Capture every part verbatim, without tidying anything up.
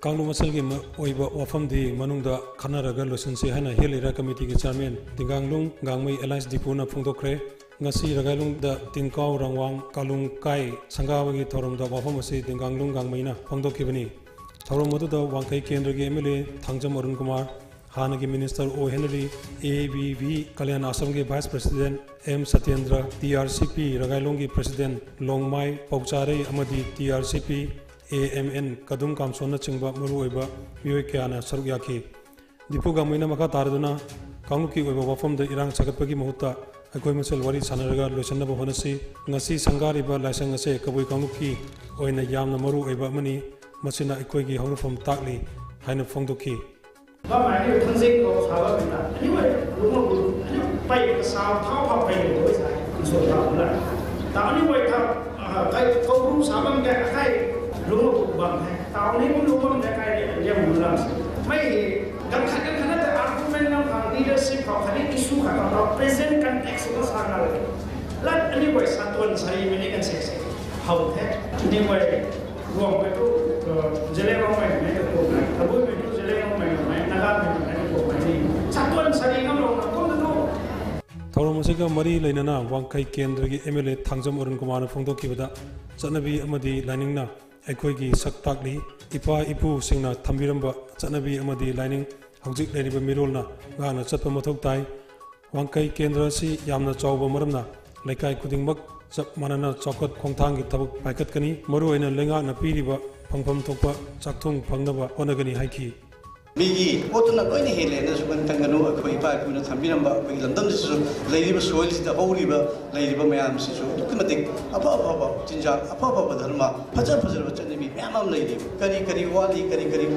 ꯀꯥꯡꯂꯨꯞ ꯃꯁꯦꯜꯒꯤ ꯃ-, ꯑꯣꯏꯕ ꯋꯥꯐꯝꯗꯤ ꯃꯅꯨꯡꯗ ꯈꯟꯅꯔꯒ ꯂꯣꯏꯁꯤꯟꯁꯤ ꯍꯥꯏꯅ Hill Area Committeeꯒꯤ Chairman ꯗꯤꯡꯒꯥꯡꯂꯨꯡ ꯒꯥꯡꯃꯩ Alliance ꯗꯤꯄꯨꯅ ꯐꯣꯡꯗꯣꯛꯈ꯭ꯔꯦ꯫ ꯉꯁꯤ ꯔꯒꯥꯏꯂꯨꯡꯗ ꯇꯤꯡꯀꯥꯎ ꯔꯥꯡꯋꯥꯡ ꯀꯥꯂꯨꯡ ꯀꯥꯏ ꯁꯪꯒꯥꯕꯒꯤ ꯊꯧꯔꯝꯗ ꯋꯥꯐꯝ ꯑꯁꯤ ꯗꯤꯡꯒꯥꯡꯂꯨꯡ ꯒꯥꯡꯃꯩꯅ ꯐꯣꯡꯗꯣꯛꯈꯤꯕꯅꯤ꯫ ꯊꯧꯔꯝ ꯑꯗꯨꯗ ꯋꯥꯡꯈꯩ ꯀꯦꯟꯗ꯭ꯔꯒꯤ MLA ꯊꯥꯡꯖꯝ ꯑꯔꯨꯟ ꯀꯨꯃꯥꯔ, ꯍꯥꯟꯅꯒꯤ Minister O Henry, ABV Kalyan ꯑꯥꯁ꯭ꯔꯝꯒꯤ Vice President M Satyendra, TRCP ꯔꯒꯥꯏꯂꯣꯡꯒꯤ President ꯂꯣꯡꯃꯥꯏ ꯄꯧꯆꯥꯔꯩ ꯑꯃꯗꯤ TRCP AMN ꯀꯗꯨꯝ ꯀꯥꯝꯁꯣꯟꯅꯆꯤꯡꯕ ꯃꯔꯨꯑꯣꯏꯕ ꯃꯤꯑꯣꯏ ꯀꯌꯥꯅ ꯁꯔꯨꯛ ꯌꯥꯈꯤ꯫ ꯗꯤꯄꯨ ꯒꯥꯡꯃꯩꯅ ꯃꯈꯥ ꯇꯥꯔꯗꯨꯅ, ꯀꯥꯡꯂꯨꯞꯀꯤ ꯑꯣꯏꯕ ꯋꯥꯐꯝꯗ ꯏꯔꯥꯡ ꯁꯥꯒꯠꯄꯒꯤ ꯃꯍꯨꯠꯇ ꯑꯩꯈꯣꯏ ꯃꯁꯦꯜ ꯋꯥꯔꯤ ꯁꯥꯟꯅꯔꯒ ꯂꯣꯏꯁꯤꯟꯅꯕ ꯍꯣꯠꯅꯁꯤ꯫ ꯉꯁꯤ ꯁꯪꯒꯥꯔꯤꯕ ꯂꯥꯏꯁꯪ ꯑꯁꯦ ꯀꯕꯨꯏ ꯀꯥꯡꯂꯨꯞꯀꯤ ꯑꯣꯏꯅ ꯌꯥꯝꯅ ꯃꯔꯨ ꯑꯣꯏꯕ ꯑꯃꯅꯤ꯫ ꯃꯁꯤꯅ ꯑꯩꯈꯣꯏꯒꯤ ꯍꯧꯔꯛꯐꯝ ꯇꯥꯛꯂꯤ ꯍꯥꯏꯅ ꯐꯣꯡꯗꯣꯛꯈꯤ꯫ Ba mai ni thang jing ko sa ba mi ta. Ani wai, lu ma bu, ani pai ka sa tha pha pai ko sa, so ta la. Ta ani wai ta, ah, kai ko ru sa ban ka kai, lu ma bu ban hai. Ta ani bu lu ban ka kai ni ya mu la. Mai he, kan khat kan khat ta argument na ka leadership ka khat ni issue ka ka present context ko sa na le. Lat ani wai sa ton sa ni mi ni kan se se. Hau the. Ani wai, Ruang mai tu, eh, Zeliangrong mai mai tu mai. Kabui mai tu Zeliangrong mai mai. Naga mai mai tu mai ni. Satuan sari ngam rong na kum tu. ꯊꯧꯔꯝ ꯑꯁꯤꯒ ꯃꯔꯤ ꯂꯩꯅꯅ ꯋꯥꯡꯈꯩ ꯀꯦꯟꯗ꯭ꯔꯒꯤ MLA Thangjam Arun ꯀꯨꯃꯥꯔꯅ ꯐꯣꯡꯗꯣꯛꯈꯤꯕꯗ, ꯆꯠꯅꯕꯤ ꯑꯃꯗꯤ ꯂꯥꯏꯅꯤꯡꯅ ꯑꯩꯈꯣꯏꯒꯤ ꯁꯛ ꯇꯥꯛꯂꯤ꯫ ꯏꯄꯥ ꯏꯄꯨꯁꯤꯡꯅ ꯊꯝꯕꯤꯔꯝꯕ ꯆꯠꯅꯕꯤ ꯑꯃꯗꯤ ꯂꯥꯏꯅꯤꯡ ꯍꯧꯖꯤꯛ ꯂꯩꯔꯤꯕ ꯃꯤꯔꯣꯜꯅ ꯉꯥꯛꯅ ꯆꯠꯄ ꯃꯊꯧ ꯇꯥꯏ꯫ ꯋꯥꯡꯈꯩ ꯀꯦꯟꯗ꯭ꯔ ꯑꯁꯤ ꯌꯥꯝꯅ ꯆꯥꯎꯕ ꯃꯔꯝꯅ ꯂꯩꯀꯥꯏ ꯈꯨꯗꯤꯡꯃꯛ ꯆꯞ ꯃꯥꯟꯅꯅ ꯆꯥꯎꯈꯠ ꯈꯣꯡꯊꯥꯡꯒꯤ ꯊꯕꯛ ꯄꯥꯏꯈꯠꯀꯅꯤ꯫ ꯃꯔꯨꯑꯣꯏꯅ ꯂꯩꯉꯥꯛꯅ ꯄꯤꯔꯤꯕ ꯐꯪꯐꯝ ꯊꯣꯛꯄ ꯆꯥꯛꯊꯨꯡ ꯐꯪꯅꯕ ꯍꯣꯠꯅꯒꯅꯤ ꯍꯥꯏꯈꯤ꯫ ꯃꯤꯒꯤ ꯄꯣꯠꯇꯨꯅ ꯂꯣꯏꯅ ꯍꯦꯜꯂꯦꯅꯁꯨ ꯈꯟ-, ꯈꯟꯒꯅꯨ꯫ ꯑꯩꯈꯣꯏ ꯏꯄꯥ ꯏꯄꯨꯅ ꯊꯝꯕꯤꯔꯝꯕ ꯑꯩꯈꯣꯏꯒꯤ ꯂꯝꯗꯝꯁꯤꯗꯁꯨ ꯂꯩꯔꯤꯕ soilꯁꯤꯗ ꯍꯧꯔꯤꯕ, ꯂꯩꯔꯤꯕ ꯃꯌꯥꯝꯁꯤꯁꯨ ꯑꯗꯨꯛꯀꯤ ꯃꯇꯤꯛ ꯑꯐ ꯑꯐꯕ ꯆꯤꯟꯖꯥꯛ, ꯑꯐ ꯑꯐꯕ ꯙꯔꯃ, ꯐꯖ ꯐꯖꯔꯕ ꯆꯠꯅꯕꯤ ꯃꯌꯥꯝ ꯑꯃ ꯂꯩꯔꯤ꯫ ꯀꯔꯤ ꯀꯔꯤ ꯋꯥꯠꯂꯤ, ꯀꯔꯤ ꯀꯔꯤ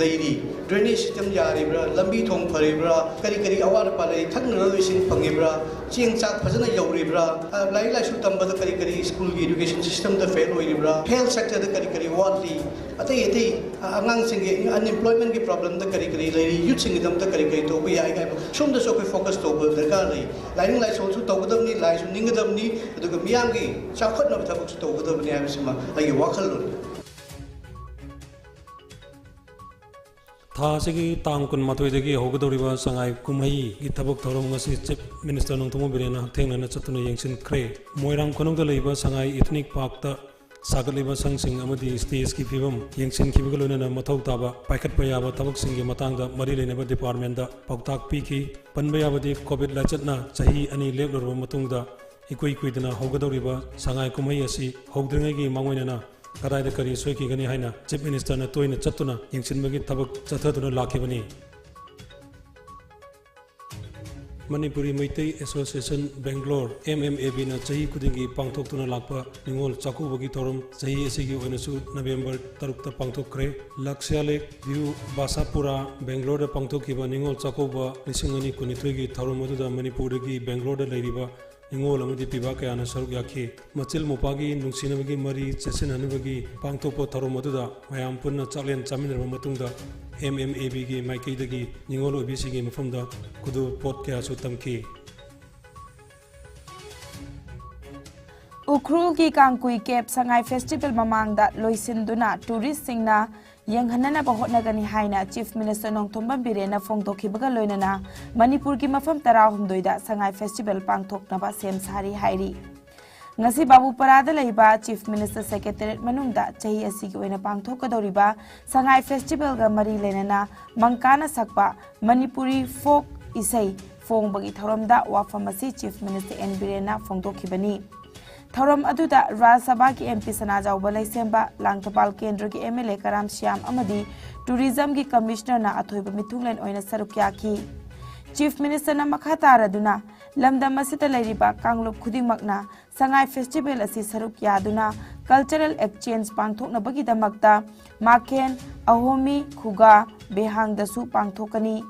ꯂꯩꯔꯤ, drainage system ꯌꯥꯔꯤꯕ꯭ꯔꯥ, ꯂꯝꯕꯤ ꯊꯣꯡ ꯐꯔꯤꯕ꯭ꯔꯥ, ꯀꯔꯤ ꯀꯔꯤ ꯑꯋꯥꯠ ꯑꯄꯥ ꯂꯩꯔꯤ, ꯊꯛꯅꯅꯕ ꯏꯁꯤꯡ ꯐꯪꯉꯤꯕ꯭ꯔꯥ, ꯆꯦꯡ ꯆꯥꯛ ꯐꯖꯅ ꯌꯧꯔꯤꯕ꯭ꯔꯥ, ꯑ, ꯂꯥꯏꯔꯤꯛ ꯂꯥꯏꯁꯨ ꯇꯝꯕꯗ ꯀꯔꯤ ꯀꯔꯤ schoolꯒꯤ education systemꯗ fail ꯑꯣꯏꯔꯤꯕ꯭ꯔꯥ, health sectorꯗ ꯀꯔꯤ ꯀꯔꯤ ꯋꯥꯠꯂꯤ, ꯑꯇꯩ ꯑꯇꯩ, ꯑ, ꯑꯉꯥꯡꯁꯤꯡꯒꯤ unemploymentꯀꯤ problemꯗ ꯀꯔꯤ ꯀꯔꯤ ꯂꯩꯔꯤ, youthꯁꯤꯡꯒꯤꯗꯃꯛꯇ ꯀꯔꯤ ꯀꯔꯤ ꯇꯧꯕ ꯌꯥꯏ ꯍꯥꯏꯕ ꯁꯣꯝꯗꯁꯨ ꯑꯩꯈꯣꯏ focus ꯇꯧꯕ ꯗꯔꯀꯥꯔ ꯂꯩ꯫ ꯂꯥꯏꯅꯤꯡ ꯂꯥꯏꯁꯣꯜꯁꯨ ꯇꯧꯒꯗꯕꯅꯤ, ꯂꯥꯏꯁꯨ ꯅꯤꯡꯒꯗꯕꯅꯤ, ꯑꯗꯨꯒ ꯃꯤꯌꯥꯝꯒꯤ ꯆꯥꯎꯈꯠꯅꯕ ꯊꯕꯛꯁꯨ ꯇꯧꯒꯗꯕꯅꯤ ꯍꯥꯏꯕꯁꯤꯃ ꯑꯩꯒꯤ ꯋꯥꯈꯜꯂꯣꯟꯅꯤ꯫ ꯊꯥ ꯑꯁꯤꯒꯤ ꯇꯥꯡ ꯀꯨꯟꯃꯥꯊꯣꯏꯗꯒꯤ ꯍꯧꯒꯗꯧꯔꯤꯕ ꯁꯉꯥꯏ ꯀꯨꯝꯍꯩꯒꯤ ꯊꯕꯛ ꯊꯧꯔꯝ ꯑꯁꯤ Chief Minister ꯅꯣꯡꯊꯣꯝꯕꯝ ꯕꯤꯔꯦꯟꯅ ꯍꯛꯊꯦꯡꯅꯅ ꯆꯠꯇꯨꯅ ꯌꯦꯡꯁꯤꯟꯈ꯭ꯔꯦ꯫ ꯃꯣꯏꯔꯥꯡ ꯈꯨꯅꯧꯗ ꯂꯩꯕ ꯁꯉꯥꯏ Ethnic Parkꯇ ꯁꯥꯒꯠꯂꯤꯕ ꯁꯪꯁꯤꯡ ꯑꯃꯗꯤ stageꯀꯤ ꯐꯤꯕꯝ ꯌꯦꯡꯁꯤꯟꯈꯤꯕꯒ ꯂꯣꯏꯅꯅ ꯃꯊꯧ ꯇꯥꯕ ꯄꯥꯏꯈꯠꯄ ꯌꯥꯕ ꯊꯕꯛꯁꯤꯡꯒꯤ ꯃꯇꯥꯡꯗ ꯃꯔꯤ ꯂꯩꯅꯕ departmentꯇ ꯄꯥꯎꯇꯥꯛ ꯄꯤꯈꯤ꯫ ꯄꯟꯕ ꯌꯥꯕꯗꯤ COVID ꯂꯥꯏꯆꯠꯅ ꯆꯍꯤ ꯑꯅꯤ ꯂꯦꯞꯂꯨꯔꯕ ꯃꯇꯨꯡꯗ ꯏꯀꯨꯏ ꯀꯨꯏꯗꯅ ꯍꯧꯒꯗꯧꯔꯤꯕ ꯁꯉꯥꯏ ꯀꯨꯝꯍꯩ ꯑꯁꯤ ꯍꯧꯗ꯭ꯔꯤꯉꯩꯒꯤ ꯃꯥꯡꯑꯣꯏꯅꯅ ꯀꯗꯥꯏꯗ ꯀꯔꯤ ꯁꯣꯏꯈꯤꯒꯅꯤ ꯍꯥꯏꯅ Chief Ministerꯅ ꯇꯣꯏꯅ ꯆꯠꯇꯨꯅ ꯌꯦꯡꯁꯤꯟꯕꯒꯤ ꯊꯕꯛ ꯆꯠꯊꯗꯨꯅ ꯂꯥꯛꯈꯤꯕꯅꯤ꯫ ꯃꯅꯤꯄꯨꯔꯤ ꯃꯩꯇꯩ Association Bangalore, MMABꯅ ꯆꯍꯤ ꯈꯨꯗꯤꯡꯒꯤ ꯄꯥꯡꯊꯣꯛꯇꯨꯅ ꯂꯥꯛꯄ ꯅꯤꯉꯣꯜ ꯆꯥꯛꯀꯧꯕꯒꯤ ꯊꯧꯔꯝ ꯆꯍꯤ ꯑꯁꯤꯒꯤ ꯑꯣꯏꯅꯁꯨ November ꯇꯔꯨꯛꯇ ꯄꯥꯡꯊꯣꯛꯈ꯭ꯔꯦ꯫ ꯂꯛꯁ꯭ꯌꯥ ꯂꯦꯛ ꯚ꯭ꯌꯨ ꯕꯥꯁꯥꯄꯨꯔꯥ, ꯕꯦꯡꯒ꯭ꯂꯣꯔꯗ ꯄꯥꯡꯊꯣꯛꯈꯤꯕ ꯅꯤꯉꯣꯜ ꯆꯥꯛꯀꯧꯕ ꯂꯤꯁꯤꯡ ꯑꯅꯤ ꯀꯨꯟꯅꯤꯊꯣꯏꯒꯤ ꯊꯧꯔꯝ ꯑꯗꯨꯗ ꯃꯅꯤꯄꯨꯔꯗꯒꯤ ꯕꯦꯡꯒ꯭ꯂꯣꯔꯗ ꯂꯩꯔꯤꯕ ꯅꯤꯉꯣꯜ ꯑꯃꯗꯤ ꯄꯤꯕꯥ ꯀꯌꯥꯅ ꯁꯔꯨꯛ ꯌꯥꯈꯤ꯫ ꯃꯆꯤꯜ ꯃꯧꯄ꯭ꯋꯥꯒꯤ ꯅꯨꯡꯁꯤꯅꯕꯒꯤ ꯃꯔꯤ ꯆꯦꯠꯁꯤꯟꯅꯅꯕꯒꯤ ꯄꯥꯡꯊꯣꯛꯄ ꯊꯧꯔꯝ ꯑꯗꯨꯗ ꯃꯌꯥꯝ ꯄꯨꯟꯅ ꯆꯥꯛꯂꯦꯟ ꯆꯥꯃꯤꯟꯅꯔꯕ ꯃꯇꯨꯡꯗ MMABꯒꯤ ꯃꯥꯏꯀꯩꯗꯒꯤ ꯅꯤꯉꯣꯜ ꯑꯣꯏꯕꯤꯁꯤꯡꯒꯤ ꯃꯐꯝꯗ ꯈꯨꯗꯣꯜꯄꯣꯠ ꯀꯌꯥꯁꯨ ꯇꯝꯈꯤ꯫ ꯎꯈ꯭ꯔꯨꯜꯒꯤ ꯀꯥꯡꯀꯨꯏ ꯀꯦꯞ ꯁꯉꯥꯏ ꯐꯦꯁꯇꯤꯚꯦꯜ ꯃꯃꯥꯡꯗ ꯂꯣꯏꯁꯤꯟꯗꯨꯅ ꯇꯨꯔꯤꯁꯁꯤꯡꯅ ꯌꯦꯡꯍꯟꯅꯅꯕ ꯍꯣꯠꯅꯒꯅꯤ ꯍꯥꯏꯅ Chief Minister ꯅꯣꯡꯊꯣꯝꯕꯝ ꯕꯤꯔꯦꯟꯅ ꯐꯣꯡꯗꯣꯛꯈꯤꯕꯒ ꯂꯣꯏꯅꯅ ꯃꯅꯤꯄꯨꯔꯒꯤ ꯃꯐꯝ ꯇꯔꯥꯍꯨꯝꯗꯣꯏꯗ ꯁꯉꯥꯏ ꯐꯦꯁꯇꯤꯚꯦꯜ ꯄꯥꯡꯊꯣꯛꯅꯕ ꯁꯦꯝ ꯁꯥꯔꯤ ꯍꯥꯏꯔꯤ꯫ ꯉꯁꯤ ꯕꯥꯕꯨꯄꯔꯥꯗ ꯂꯩꯕ Chief Minister Secretariat ꯃꯅꯨꯡꯗ ꯆꯍꯤ ꯑꯁꯤꯒꯤ ꯑꯣꯏꯅ ꯄꯥꯡꯊꯣꯛꯀꯗꯧꯔꯤꯕ ꯁꯉꯥꯏ ꯐꯦꯁꯇꯤꯚꯦꯜꯒ ꯃꯔꯤ ꯂꯩꯅꯅ ꯃꯪꯀꯥꯅ ꯁꯛꯄ ꯃꯅꯤꯄꯨꯔꯤ ꯐꯣꯛ ꯏꯁꯩ ꯐꯣꯡꯕꯒꯤ ꯊꯧꯔꯝꯗ ꯋꯥꯐꯝ ꯑꯁꯤ Chief Minister ꯑꯦꯟ ꯕꯤꯔꯦꯟꯅ ꯐꯣꯡꯗꯣꯛꯈꯤꯕꯅꯤ꯫ ꯊꯧꯔꯝ ꯑꯗꯨꯗ ꯔꯥꯖ꯭ꯌ ꯁꯚꯥꯒꯤ MP ꯁꯅꯥꯖꯥꯎꯕ ꯂꯩꯁꯦꯝꯕ, ꯂꯥꯡꯊꯕꯥꯜ ꯀꯦꯟꯗ꯭ꯔꯒꯤ MLA ꯀꯔꯥꯝ ꯁ꯭ꯌꯥꯝ ꯑꯃꯗꯤ ꯇꯨꯔꯤꯖꯝꯒꯤ ꯀꯃꯤꯁꯅꯔꯅ ꯑꯊꯣꯏꯕ ꯃꯤꯊꯨꯡꯂꯦꯟ ꯑꯣꯏꯅ ꯁꯔꯨꯛ ꯌꯥꯈꯤ꯫ Chief Ministerꯅ ꯃꯈꯥ ꯇꯥꯔꯗꯨꯅ ꯂꯝꯗꯝ ꯑꯁꯤꯗ ꯂꯩꯔꯤꯕ ꯀꯥꯡꯂꯨꯞ ꯈꯨꯗꯤꯡꯃꯛꯅ ꯁꯉꯥꯏ ꯐꯦꯁꯇꯤꯚꯦꯜ ꯑꯁꯤ ꯁꯔꯨꯛ ꯌꯥꯗꯨꯅ cultural exchange ꯄꯥꯡꯊꯣꯛꯅꯕꯒꯤꯗꯃꯛꯇ ꯃꯥꯈꯦꯟ, ꯑꯍꯣꯃꯤ, ꯈꯨꯒꯥ, ꯕꯦꯍꯥꯡꯗꯁꯨ ꯄꯥꯡꯊꯣꯛꯀꯅꯤ꯫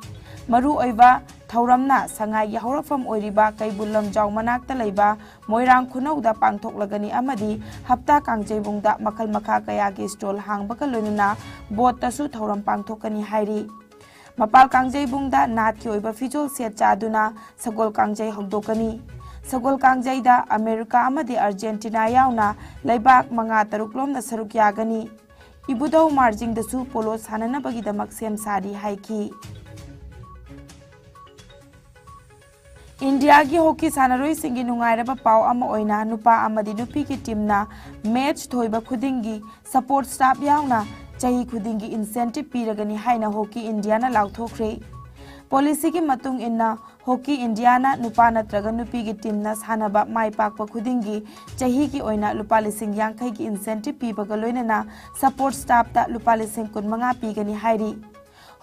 ꯃꯔꯨꯑꯣꯏꯕ ꯊꯧꯔꯝꯅ ꯁꯉꯥꯏꯒꯤ ꯍꯧꯔꯛꯐꯝ ꯑꯣꯏꯔꯤꯕ ꯀꯩꯕꯨꯜ ꯂꯝꯖꯥꯎ ꯃꯅꯥꯛꯇ ꯂꯩꯕ ꯃꯣꯏꯔꯥꯡ ꯈꯨꯅꯧꯗ ꯄꯥꯡꯊꯣꯛꯂꯒꯅꯤ ꯑꯃꯗꯤ ꯍꯞꯇꯥ ꯀꯥꯡꯖꯩꯕꯨꯡꯗ ꯃꯈꯜ ꯃꯈꯥ ꯀꯌꯥꯒꯤ stall ꯍꯥꯡꯕꯒ ꯂꯣꯏꯅꯅ ꯕꯣꯠꯇꯁꯨ ꯊꯧꯔꯝ ꯄꯥꯡꯊꯣꯛꯀꯅꯤ ꯍꯥꯏꯔꯤ꯫ ꯃꯄꯥꯜ ꯀꯥꯡꯖꯩꯕꯨꯡꯗ ꯅꯥꯠꯀꯤ ꯑꯣꯏꯕ ꯐꯤꯖꯣꯜ ꯁꯦꯠ ꯆꯥꯗꯨꯅ ꯁꯒꯣꯜ ꯀꯥꯡꯖꯩ ꯍꯧꯗꯣꯛꯀꯅꯤ꯫ ꯁꯒꯣꯜ ꯀꯥꯡꯖꯩꯗ ꯑꯃꯦꯔꯤꯀꯥ ꯑꯃꯗꯤ ꯑꯥꯔꯖꯦꯟꯇꯤꯅꯥ ꯌꯥꯎꯅ ꯂꯩꯕꯥꯛ ꯃꯉꯥ ꯇꯔꯨꯛ ꯂꯣꯝꯅ ꯁꯔꯨꯛ ꯌꯥꯒꯅꯤ꯫ ꯏꯕꯨꯙꯧ ꯃꯥꯔꯖꯤꯡꯗꯁꯨ ꯄꯣꯂꯣ ꯁꯥꯟꯅꯅꯕꯒꯤꯗꯃꯛ ꯁꯦꯝ ꯁꯥꯔꯤ ꯍꯥꯏꯈꯤ꯫ ꯏꯟꯗꯤꯌꯥꯒꯤ ꯍꯣꯀꯤ ꯁꯥꯟꯅꯔꯣꯏꯁꯤꯡꯒꯤ ꯅꯨꯡꯉꯥꯏꯔꯕ ꯄꯥꯎ ꯑꯃ ꯑꯣꯏꯅ ꯅꯨꯄꯥ ꯑꯃꯗꯤ ꯅꯨꯄꯤꯒꯤ ꯇꯤꯝꯅ ꯃꯦꯆ ꯊꯣꯏꯕ ꯈꯨꯗꯤꯡꯒꯤ ꯁꯄꯣꯔꯠ ꯁ꯭ꯇꯥꯐ ꯌꯥꯎꯅ ꯆꯍꯤ ꯈꯨꯗꯤꯡꯒꯤ ꯏꯟꯁꯦꯟꯇꯤꯚ ꯄꯤꯔꯒꯅꯤ ꯍꯥꯏꯅ ꯍꯣꯀꯤ ꯏꯟꯗꯤꯌꯥꯅ ꯂꯥꯎꯊꯣꯛꯈ꯭ꯔꯦ꯫ ꯄꯣꯂꯤꯁꯤꯒꯤ ꯃꯇꯨꯡ ꯏꯟꯅ ꯍꯣꯀꯤ ꯏꯟꯗꯤꯌꯥꯅ ꯅꯨꯄꯥ ꯅꯠꯇ꯭ꯔꯒ ꯅꯨꯄꯤꯒꯤ ꯇꯤꯝꯅ ꯁꯥꯟꯅꯕ ꯃꯥꯏ ꯄꯥꯛꯄ ꯈꯨꯗꯤꯡꯒꯤ ꯆꯍꯤꯒꯤ ꯑꯣꯏꯅ ꯂꯨꯄꯥ ꯂꯤꯁꯤꯡ ꯌꯥꯡꯈꯩꯒꯤ ꯏꯟꯁꯦꯟꯇꯤꯚ ꯄꯤꯕꯒ ꯂꯣꯏꯅꯅ ꯁꯄꯣꯔꯠ ꯁ꯭ꯇꯥꯐꯇ ꯂꯨꯄꯥ ꯂꯤꯁꯤꯡ ꯀꯨꯟꯃꯉꯥ ꯄꯤꯒꯅꯤ ꯍꯥꯏꯔꯤ꯫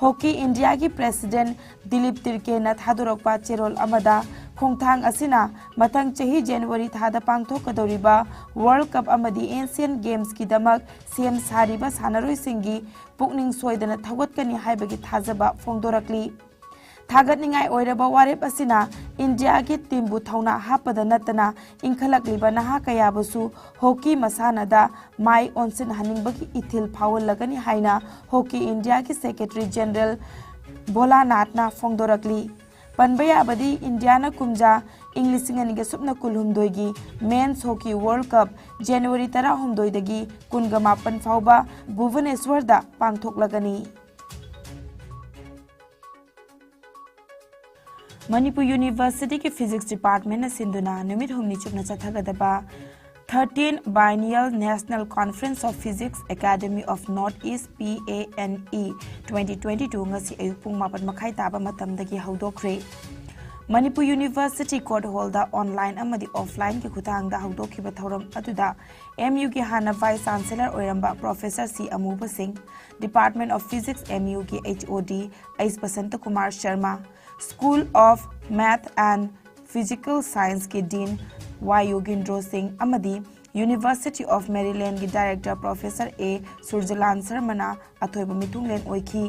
ꯍꯣꯀꯤ ꯏꯟꯗꯤꯌꯥꯒꯤ ꯄ꯭ꯔꯦꯁꯤꯗꯦꯟꯠ ꯗꯤꯂꯤꯞ ꯇꯤꯔꯀꯦꯅ ꯊꯥꯗꯣꯔꯛꯄ ꯆꯦꯔꯣꯜ ꯑꯃꯗ ꯈꯣꯡꯊꯥꯡ ꯑꯁꯤꯅ ꯃꯊꯪ ꯆꯍꯤ ꯖꯅꯋꯥꯔꯤ ꯊꯥꯗ ꯄꯥꯡꯊꯣꯛꯀꯗꯧꯔꯤꯕ ꯋꯥꯔꯜꯗ ꯀꯞ ꯑꯃꯗꯤ ꯑꯦꯁꯤꯌꯥꯟ ꯒꯦꯝꯁꯀꯤꯗꯃꯛ ꯁꯦꯝ ꯁꯥꯔꯤꯕ ꯁꯥꯟꯅꯔꯣꯏꯁꯤꯡꯒꯤ ꯄꯨꯛꯅꯤꯡ ꯁꯣꯏꯗꯅ ꯊꯧꯒꯠꯀꯅꯤ ꯍꯥꯏꯕꯒꯤ ꯊꯥꯖꯕ ꯐꯣꯡꯗꯣꯔꯛꯂꯤ꯫ ꯊꯥꯒꯠꯅꯤꯡꯉꯥꯏ ꯑꯣꯏꯔꯕ ꯋꯥꯔꯦꯞ ꯑꯁꯤꯅ ꯏꯟꯗꯤꯌꯥꯒꯤ ꯇꯤꯝꯕꯨ ꯊꯧꯅꯥ ꯍꯥꯞꯄꯗ ꯅꯠꯇꯅ ꯏꯟꯈꯠꯂꯛꯂꯤꯕ ꯅꯍꯥ ꯀꯌꯥꯕꯨꯁꯨ ꯍꯣꯀꯤ ꯃꯁꯥꯟꯅꯗ ꯃꯥꯏ ꯑꯣꯟꯁꯤꯟꯍꯟꯅꯤꯡꯕꯒꯤ ꯏꯊꯤꯜ ꯐꯥꯎꯍꯜꯂꯒꯅꯤ ꯍꯥꯏꯅ ꯍꯣꯀꯤ ꯏꯟꯗꯤꯌꯥꯒꯤ ꯁꯦꯀ꯭ꯔꯦꯇꯔꯤ ꯖꯦꯅꯔꯦꯜ ꯚꯣꯂꯥꯅꯥꯊꯅ ꯐꯣꯡꯗꯣꯔꯛꯂꯤ꯫ ꯄꯟꯕ ꯌꯥꯕꯗꯤ ꯏꯟꯗꯤꯌꯥꯅ ꯀꯨꯝꯖꯥ ꯏꯪ ꯂꯤꯁꯤꯡ ꯑꯅꯤꯒ ꯁꯨꯞꯅ ꯀꯨꯟꯍꯨꯝꯗꯣꯏꯒꯤ ꯃꯦꯟꯁ ꯍꯣꯀꯤ ꯋꯥꯔꯜꯗ ꯀꯞ ꯖꯅꯋꯥꯔꯤ ꯇꯔꯥꯍꯨꯝꯗꯣꯏꯗꯒꯤ ꯀꯨꯟꯒ ꯃꯥꯄꯟ ꯐꯥꯎꯕ ꯚꯨꯕꯅꯦꯁ꯭ꯋꯔꯗ ꯄꯥꯡꯊꯣꯛꯂꯒꯅꯤ꯫ ꯃꯅꯤꯄꯨꯔ ꯌꯨꯅꯤꯚꯔꯁꯤꯇꯤꯒꯤ ꯐꯤꯖꯤꯛꯁ ꯗꯤꯄꯥꯔꯠꯃꯦꯟꯅ ꯁꯤꯟꯗꯨꯅ ꯅꯨꯃꯤꯠ ꯍꯨꯝꯅꯤ ꯆꯨꯞꯅ ꯆꯠꯊꯒꯗꯕ Thirteenth Biennial National Conference of Physics Academy of North East, P A N E, twenty twenty-two ꯉꯁꯤ ꯑꯌꯨꯛ ꯄꯨꯡ ꯃꯥꯄꯟ ꯃꯈꯥꯏ ꯇꯥꯕ ꯃꯇꯝꯗꯒꯤ ꯍꯧꯗꯣꯛꯈ꯭ꯔꯦ꯫ ꯃꯅꯤꯄꯨꯔ ꯌꯨꯅꯤꯚꯔꯁꯤꯇꯤ ꯀꯣꯔꯠ ꯍꯣꯜꯗ ꯑꯣꯟꯂꯥꯏꯟ ꯑꯃꯗꯤ ꯑꯣꯐꯂꯥꯏꯟꯒꯤ ꯈꯨꯠꯊꯥꯡꯗ ꯍꯧꯗꯣꯛꯈꯤꯕ ꯊꯧꯔꯝ ꯑꯗꯨꯗ ꯑꯦꯝ ꯌꯨꯒꯤ ꯍꯥꯟꯅ ꯚꯥꯏꯁ ꯆꯥꯟꯁꯦꯂꯔ ꯑꯣꯏꯔꯝꯕ ꯄ꯭ꯔꯣꯐꯦꯁꯔ ꯁꯤ ꯑꯃꯨꯕ ꯁꯤꯡ, Department of Physics, ꯑꯦꯝ ꯌꯨꯒꯤ ꯑꯩꯆ ꯑꯣ ꯗꯤ H Basanta Kumar Sharma, School of Math and Physical Scienceꯀꯤ ꯗꯤꯟ ꯋꯥꯏ ꯌꯣꯒꯤꯟꯗ꯭ꯔꯣ ꯁꯤꯡ ꯑꯃꯗꯤ University of Marylandꯒꯤ ꯗꯥꯏꯔꯦꯛꯇꯔ ꯄ꯭ꯔꯣꯐꯦꯁꯔ ꯑꯦ ꯁꯨꯔꯖꯂꯥꯟ ꯁꯔꯃꯅ ꯑꯊꯣꯏꯕ ꯃꯤꯊꯨꯡꯂꯦꯟ ꯑꯣꯏꯈꯤ꯫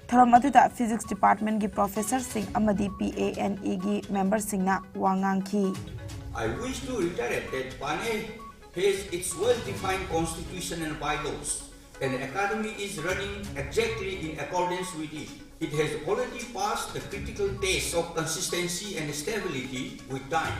ꯊꯧꯔꯝ ꯑꯗꯨꯗ ꯐꯤꯖꯤꯛꯁ ꯗꯤꯄꯥꯔꯠꯃꯦꯟꯒꯤ ꯄ꯭ꯔꯣꯐꯦꯁꯔꯁꯤꯡ ꯑꯃꯗꯤ ꯄꯤ ꯑꯦ ꯑꯦꯟ ꯏꯒꯤ ꯃꯦꯝꯕꯔꯁꯤꯡꯅ ꯋꯥ ꯉꯥꯡꯈꯤ꯫ I wish to reiterate that P A N E has its well-defined constitution and bylaws. An academy is running exactly in accordance with it. It has already passed the critical test of consistency and stability with time.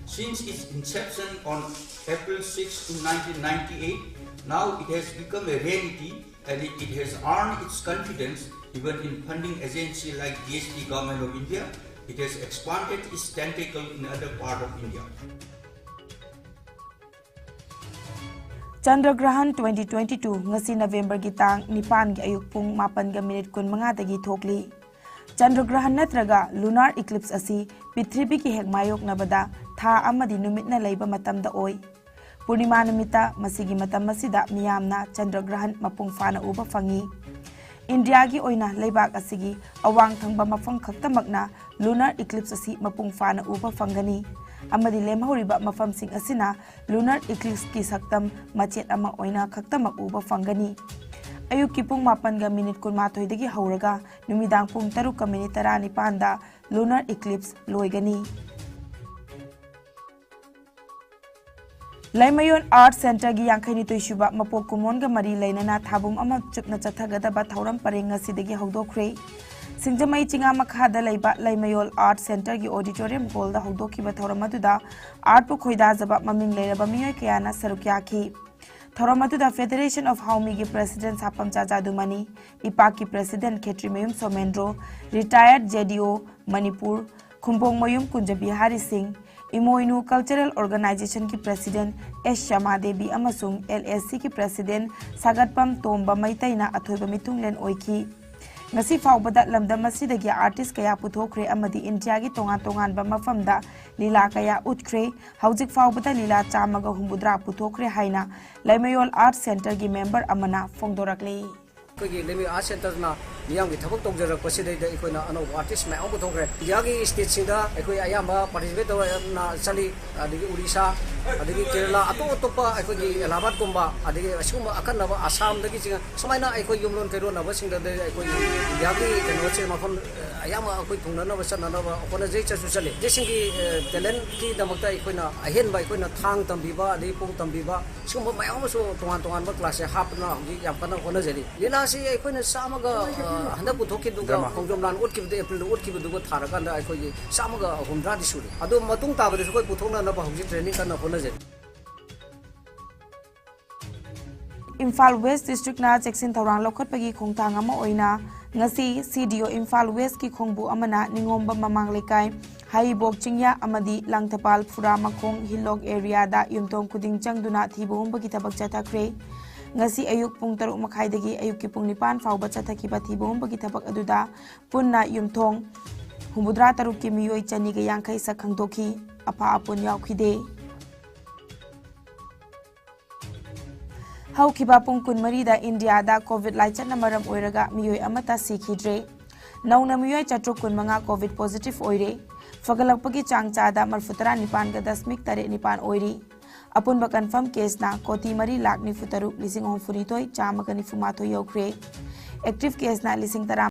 Since its inception on April sixth, nineteen ninety-eight, Now it has become a reality and it, it has earned its confidence even in funding agency like G S T Government of India. It has expanded its tentacle in other part of India. Chandragrahan twenty twenty-two ꯉꯁꯤ Novemberꯒꯤ ꯇꯥꯡ ꯅꯤꯄꯥꯟꯒꯤ ꯑꯌꯨꯛ ꯄꯨꯡ ꯃꯥꯄꯟꯒ minute ꯀꯨꯟꯃꯉꯥꯗꯒꯤ ꯊꯣꯛꯂꯤ꯫ Chandragrahan ꯅꯠꯇ꯭ꯔꯒ lunar eclipse ꯑꯁꯤ ꯄ꯭ꯔꯤꯊꯤꯕꯤꯒꯤ ꯍꯦꯛ ꯃꯥꯌꯣꯛꯅꯕꯗ ꯊꯥ ꯑꯃꯗꯤ ꯅꯨꯃꯤꯠꯅ ꯂꯩꯕ ꯃꯇꯝꯗ ꯑꯣꯏ꯫ ꯄꯨꯔꯅꯤꯃꯥ ꯅꯨꯃꯤꯠꯇ ꯃꯁꯤꯒꯤ ꯃꯇꯝ ꯑꯁꯤꯗ ꯃꯤꯌꯥꯝꯅ Chandragrahan ꯃꯄꯨꯡ ꯐꯥꯅ ꯎꯕ ꯐꯪꯏ꯫ ꯏꯟꯗꯤꯌꯥꯒꯤ ꯑꯣꯏꯅ ꯂꯩꯕꯥꯛ ꯑꯁꯤꯒꯤ ꯑꯋꯥꯡ ꯊꯪꯕ ꯃꯐꯝ ꯈꯛꯇꯃꯛꯅ lunar eclipse ꯑꯁꯤ ꯃꯄꯨꯡ ꯐꯥꯅ ꯎꯕ ꯐꯪꯒꯅꯤ ꯑꯃꯗꯤ ꯂꯦꯝꯍꯧꯔꯤꯕ ꯃꯐꯝꯁꯤꯡ ꯑꯁꯤꯅ lunar eclipseꯀꯤ ꯁꯛꯇꯝ ꯃꯆꯦꯠ ꯑꯃ ꯑꯣꯏꯅ ꯈꯛꯇꯃꯛ ꯎꯕ ꯐꯪꯒꯅꯤ꯫ ꯑꯌꯨꯛꯀꯤ ꯄꯨꯡ ꯃꯥꯄꯟꯒ minute ꯀꯨꯟꯃꯥꯊꯣꯏꯗꯒꯤ ꯍꯧꯔꯒ ꯅꯨꯃꯤꯗꯥꯡ ꯄꯨꯡ ꯇꯔꯨꯛꯀ minute ꯇꯔꯥꯅꯤꯄꯥꯟꯗ lunar eclipse ꯂꯣꯏꯒꯅꯤ꯫ ꯂꯩꯃꯌꯣꯟ Art Centreꯒꯤ ꯌꯥꯡꯈꯩꯅꯤꯊꯣꯏ ꯁꯨꯕ ꯃꯄꯣꯛ ꯀꯨꯝꯑꯣꯟꯒ ꯃꯔꯤ ꯂꯩꯅꯅ ꯊꯥꯕꯨꯝ ꯑꯃ ꯆꯨꯞꯅ ꯆꯠꯊꯒꯗꯕ ꯊꯧꯔꯝ ꯄꯔꯦꯡ ꯉꯁꯤꯗꯒꯤ ꯍꯧꯗꯣꯛꯈ꯭ꯔꯦ꯫ ꯁꯤꯡꯖꯃꯩ ꯆꯤꯉꯥ ꯃꯈꯥꯗ ꯂꯩꯕ ꯂꯩꯃꯌꯣꯜ Art Centreꯒꯤ auditorium hallꯗ ꯍꯧꯗꯣꯛꯈꯤꯕ ꯊꯧꯔꯝ ꯑꯗꯨꯗ artꯄꯨ ꯈꯣꯏꯗꯥꯖꯕ ꯃꯃꯤꯡ ꯂꯩꯔꯕ ꯃꯤꯑꯣꯏ ꯀꯌꯥꯅ ꯁꯔꯨꯛ ꯌꯥꯈꯤ꯫ ꯊꯧꯔꯝ ꯑꯗꯨꯗ Federation of Howmiꯒꯤ President ꯁꯥꯄꯝꯆꯥ ꯖꯥꯗꯨꯃꯅꯤ, ꯏꯄꯥꯛꯀꯤ President Khetrimayum Somendro, retired JDO Manipur, ꯈꯨꯝꯕꯣꯡꯃꯌꯨꯝ ꯀꯨꯟꯖꯕꯤꯍꯥꯔꯤ ꯁꯤꯡ, ꯏꯃꯣꯏꯅꯨ Cultural Organizationꯒꯤ President ꯑꯦꯁ ꯁ꯭ꯌꯥꯃꯥꯗꯦꯕꯤ ꯑꯃꯁꯨꯡ LACꯒꯤ President ꯁꯥꯒꯠꯄꯝ ꯇꯣꯝꯕ ꯃꯩꯇꯩꯅ ꯑꯊꯣꯏꯕ ꯃꯤꯊꯨꯡꯂꯦꯟ ꯑꯣꯏꯈꯤ꯫ ꯉꯁꯤ ꯐꯥꯎꯕꯗ ꯂꯝꯗꯝ ꯑꯁꯤꯗꯒꯤ artist ꯀꯌꯥ ꯄꯨꯊꯣꯛꯈ꯭ꯔꯦ ꯑꯃꯗꯤ ꯏꯟꯗꯤꯌꯥꯒꯤ ꯇꯣꯉꯥꯟ ꯇꯣꯉꯥꯟꯕ ꯃꯐꯝꯗ ꯂꯤꯂꯥ ꯀꯌꯥ ꯎꯠꯈ꯭ꯔꯦ꯫ ꯍꯧꯖꯤꯛ ꯐꯥꯎꯕꯗ ꯂꯤꯂꯥ ꯆꯥꯝꯃꯒ ꯍꯨꯝꯐꯨꯇꯔꯥ ꯄꯨꯊꯣꯛꯈ꯭ꯔꯦ ꯍꯥꯏꯅ ꯂꯩꯃꯌꯣꯜ Art Centreꯒꯤ member ꯑꯃꯅ ꯐꯣꯡꯗꯣꯔꯛꯂꯤ꯫ ꯑꯩꯈꯣꯏꯒꯤ ꯂꯩꯃꯌꯣꯜ Art Centreꯅ ꯃꯤꯌꯥꯝꯒꯤ ꯊꯕꯛ ꯇꯧꯖꯔꯛꯄꯁꯤꯗꯩꯗ ꯑꯩꯈꯣꯏꯅ ꯑꯅꯧꯕ artist ꯃꯌꯥꯝ ꯑꯃ ꯄꯨꯊꯣꯛꯈ꯭ꯔꯦ꯫ ꯏꯟꯗꯤꯌꯥꯒꯤ stateꯁꯤꯡꯗ ꯑꯩꯈꯣꯏ ꯑꯌꯥꯝꯕ participate ꯇꯧꯔꯛꯅ ꯆꯠꯂꯤ꯫ ꯑꯗꯒꯤ ꯎꯔꯤꯁꯥ, ꯑꯗꯒꯤ ꯀꯦꯔꯂꯥ, ꯑꯇꯣꯞ ꯑꯇꯣꯞꯄ ꯑꯩꯈꯣꯏꯒꯤ ꯑꯦꯂꯥꯍꯥꯕꯥꯗꯀꯨꯝꯕ, ꯑꯗꯒꯤ ꯑꯁꯤꯒꯨꯝꯕ ꯑꯈꯟꯅꯕ ꯑꯁꯥꯝꯗꯒꯤ ꯆꯤꯡ-, ꯁꯨꯃꯥꯏꯅ ꯑꯩꯈꯣꯏ ꯌꯨꯝꯂꯣꯟ ꯀꯩꯔꯣꯟꯅꯕꯁꯤꯡꯗ ꯑꯩꯈꯣꯏ ꯏꯟꯗꯤꯌꯥꯒꯤ ꯀꯩꯅꯣꯁꯦ ꯃꯐꯝ ꯑꯌꯥꯝꯕ ꯑꯩꯈꯣꯏ ꯊꯨꯡꯅꯅꯕ ꯆꯠꯅꯅꯕ ꯍꯣꯠꯅꯖꯩ, ꯆꯠꯁꯨ ꯆꯠꯂꯤ꯫ ꯁꯤꯁꯤꯡꯒꯤ talentꯀꯤꯗꯃꯛꯇ ꯑꯩꯈꯣꯏꯅ ꯑꯍꯦꯟꯕ ꯑꯩꯈꯣꯏꯅ ꯊꯥꯡ ꯇꯝꯕꯤꯕ, ꯑꯗꯒꯤ ꯄꯨꯡ ꯇꯝꯕꯤꯕ, ꯁꯤꯒꯨꯝꯕ ꯃꯌꯥꯝ ꯑꯃꯁꯨ ꯇꯣꯉꯥꯟ ꯇꯣꯉꯥꯟꯕ classꯁꯦ ꯍꯥꯞꯇꯅ ꯍꯧꯖꯤꯛ ꯌꯥꯝ ꯀꯟꯅ ꯍꯣꯠꯅꯖꯔꯤ꯫ ꯂꯤꯂꯥꯁꯤ ꯑꯩꯈꯣꯏꯅ ꯆꯥꯝꯃꯒ, ꯑ, ꯍꯟꯗꯛ ꯄꯨꯊꯣꯛꯈꯤꯕꯗꯨꯒ ꯈꯣꯡꯖꯣꯝ ꯂꯥꯟ ꯎꯠꯈꯤꯕꯗ, Aprilꯗ ꯎꯠꯈꯤꯕꯗꯨꯒ ꯊꯥꯔꯀꯥꯟꯗ ꯑꯩꯈꯣꯏꯒꯤ ꯆꯥꯝꯃꯒ ꯍꯨꯝꯗ꯭ꯔꯥꯗꯤ ꯁꯨꯔꯦ꯫ ꯑꯗꯣ ꯃꯇꯨꯡ ꯇꯥꯕꯗꯁꯨ ꯑꯩꯈꯣꯏ ꯄꯨꯊꯣꯛꯅꯅꯕ ꯍꯧꯖꯤꯛ training ꯀꯟꯅ ꯍꯣꯠꯅꯖꯔꯤ꯫ ꯏꯝꯐꯥꯜ ꯋꯦꯁ ꯗꯤꯁꯇ꯭ꯔꯤꯛꯅ ꯆꯦꯛꯁꯤꯟ ꯊꯧꯔꯥꯡ ꯂꯧꯈꯠꯄꯒꯤ ꯈꯣꯡꯊꯥꯡ ꯑꯃ ꯑꯣꯏꯅ ꯉꯁꯤ ꯁꯤ ꯗꯤ ꯑꯣ ꯏꯝꯐꯥꯜ ꯋꯦꯁꯀꯤ ꯈꯣꯡꯕꯨ ꯑꯃꯅ ꯅꯤꯉꯣꯝꯕꯝ ꯃꯃꯥꯡ ꯂꯩꯀꯥꯏ, ꯍꯩꯕꯣꯛ ꯆꯤꯡꯌꯥ ꯑꯃꯗꯤ ꯂꯥꯡꯊꯄꯥꯜ ꯐꯨꯔꯥ ꯃꯈꯣꯡ ꯍꯤꯜꯂꯣꯛ ꯑꯦꯔꯤꯌꯥꯗ ꯌꯨꯝꯊꯣꯡ ꯈꯨꯗꯤꯡ ꯆꯪꯗꯨꯅ ꯊꯤꯕ ꯍꯨꯝꯕꯒꯤ ꯊꯕꯛ ꯆꯠꯊꯈ꯭ꯔꯦ꯫ ꯉꯁꯤ ꯑꯌꯨꯛ ꯄꯨꯡ ꯇꯔꯨꯛ ꯃꯈꯥꯏꯗꯒꯤ ꯑꯌꯨꯛꯀꯤ ꯄꯨꯡ ꯅꯤꯄꯥꯟ ꯐꯥꯎꯕ ꯆꯠꯊꯈꯤꯕ ꯊꯤꯕ ꯍꯨꯝꯕꯒꯤ ꯊꯕꯛ ꯑꯗꯨꯗ ꯄꯨꯟꯅ ꯌꯨꯝꯊꯣꯡ ꯍꯨꯝꯐꯨꯇꯔꯥ ꯇꯔꯨꯛꯀꯤ ꯃꯤꯑꯣꯏ ꯆꯅꯤꯒ ꯌꯥꯡꯈꯩ ꯁꯛ ꯈꯪꯗꯣꯛꯈꯤ꯫ ꯑꯐ ꯑꯄꯨꯟ ꯌꯥꯎꯈꯤꯗꯦ꯫ ꯍꯧꯈꯤꯕ ꯄꯨꯡ ꯀꯨꯟꯃꯔꯤꯗ ꯏꯟꯗꯤꯌꯥꯗ ꯀꯣꯚꯤꯗ ꯂꯥꯏꯆꯠꯅ ꯃꯔꯝ ꯑꯣꯏꯔꯒ ꯃꯤꯑꯣꯏ ꯑꯃꯠꯇ ꯁꯤꯈꯤꯗ꯭ꯔꯦ꯫ ꯅꯧꯅ ꯃꯤꯑꯣꯏ ꯆꯥꯇ꯭ꯔꯨꯛ ꯀꯨꯟꯃꯉꯥ ꯀꯣꯚꯤꯗ ꯄꯣꯖꯤꯇꯤꯚ ꯑꯣꯏꯔꯦ꯫ ꯐꯒꯠꯂꯛꯄꯒꯤ ꯆꯥꯡ ꯆꯥꯗ ꯃꯔꯐꯨ ꯇꯔꯥ ꯅꯤꯄꯥꯟꯒ ꯗꯁꯃꯤꯛ ꯇꯔꯦꯠ ꯅꯤꯄꯥꯟ ꯑꯣꯏꯔꯤ꯫ ꯑꯄꯨꯟꯕ ꯀꯟꯐꯥꯔꯝ ꯀꯦꯁꯅ ꯀꯣꯇꯤ ꯃꯔꯤ ꯂꯥꯈ ꯅꯤꯐꯨ ꯇꯔꯨꯛ ꯂꯤꯁꯤꯡ ꯍꯨꯝꯐꯨꯅꯤꯊꯣꯏ ꯆꯥꯝꯃꯒ ꯅꯤꯐꯨ ꯃꯥꯊꯣꯏ ꯌꯧꯈ꯭ꯔꯦ꯫ ꯑꯦꯛꯇꯤꯚ ꯀꯦꯁꯅ ꯂꯤꯁꯤꯡ ꯇꯔꯥ